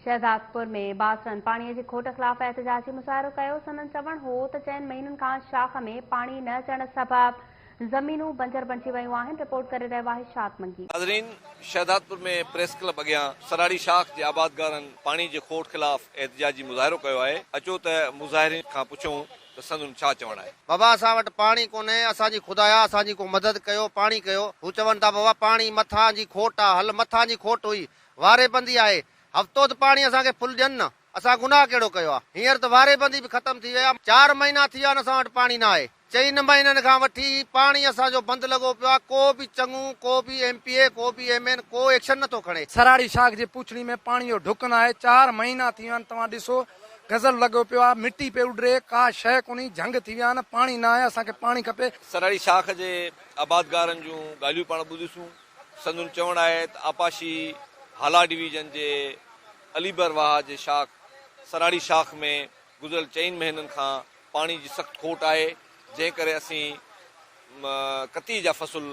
شهدادپور ۾ بااثرن پاڻي جي کوٽ خلاف احتجاجي مظاهرو ڪيو، سندن چوڻ هو ته چئن مهينن کان شاخ ۾ پاڻي نه اچڻ سبب زمينون بنجر بڻجي ويون آهن، رپورٽ ڪري رهيو آهي شاد منگي. ناظرين شهدادپور ۾ پريس ڪلب اڳيان سراڙي شاخ جي آبادگارن پاڻي جي کوٽ خلاف احتجاجي مظاهرو ڪيو آهي، اچو ته مظاهرين کان پڇون ته سندن ڇا چوڻ آهي. بابا اسان وٽ پاڻي ڪونهي اسان جي خدايا اسان جي ڪو مدد ڪيو پاڻي ڪيو هو چون ٿا بابا پاڻي مٿان جي کوٽ آ هل مٿان جي کوٽ هئي واري بندي آهي هفتو ته پاڻي اسان کي ڦل ڏين نه، اسان گناهه ڪهڙو ڪيو آ؟ هينئر ته واري بندي به ختم ٿي وئي آ، چار مهينا ٿي ويا آهن اسان وٽ پاڻي نه آهي. چئن مهينن کان وٺي هي پاڻي اسان جو بند لڳو پيو آ، ڪو به چڱو، ڪو به ايم پي اي، ڪو به ايم اين ڪو ايڪشن نه ٿو کڻي. سراڙي شاخ جي پوڇڙي ۾ پاڻي جو ڍڪ نه آهي، چار مهينا ٿي ويا آهن توهان ڏسو غزل لڳو پيو آ، مٽي پئي اڏري، ڪا شيء ڪونهي، جهنگ ٿي ويا آهن، پاڻي نه آهي، اسان کي پاڻي کپي. سراڙي شاخ جي آبادگارن جون ڳالهيون پاڻ ٻڌيوسون. سندن چوڻ آهي ته آبپاشي هالا ڊويزن جي علي بر واهه جي شاخ سراڙي شاخ ۾ گذريل چئن مهينن کان پاڻي جي سخت کوٽ آهي جنهن ڪري اسين ڪتي جا فصل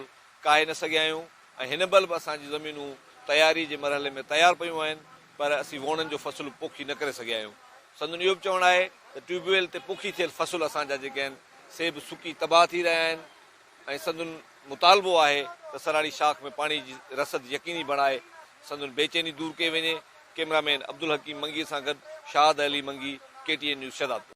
ڪاهي نه سگهيا آهيون ۽ هن مهل به اسان جون زمينون تياري جي مرحلي ۾ تيار پيون آهن پر اسين ووڻن جو فصل پوکي نه ڪري سگهيا آهيون سندن اهو به چوڻ آهي ته ٽيوب ويل تي پوکي ٿيل فصل اسان جا جيڪي آهن سي به سڪي تباهه ٿي رهيا آهن ۽ سندن مطالبو آهي ته سراڙي شاخ ۾ پاڻي جي رسد يقيني بڻائي سندن بيچيني دور ڪئي وڃي، ڪئميرا مين عبدالحڪيم منگي سان گڏ Shahid Ali Mangi, K T N news Shahdadpur.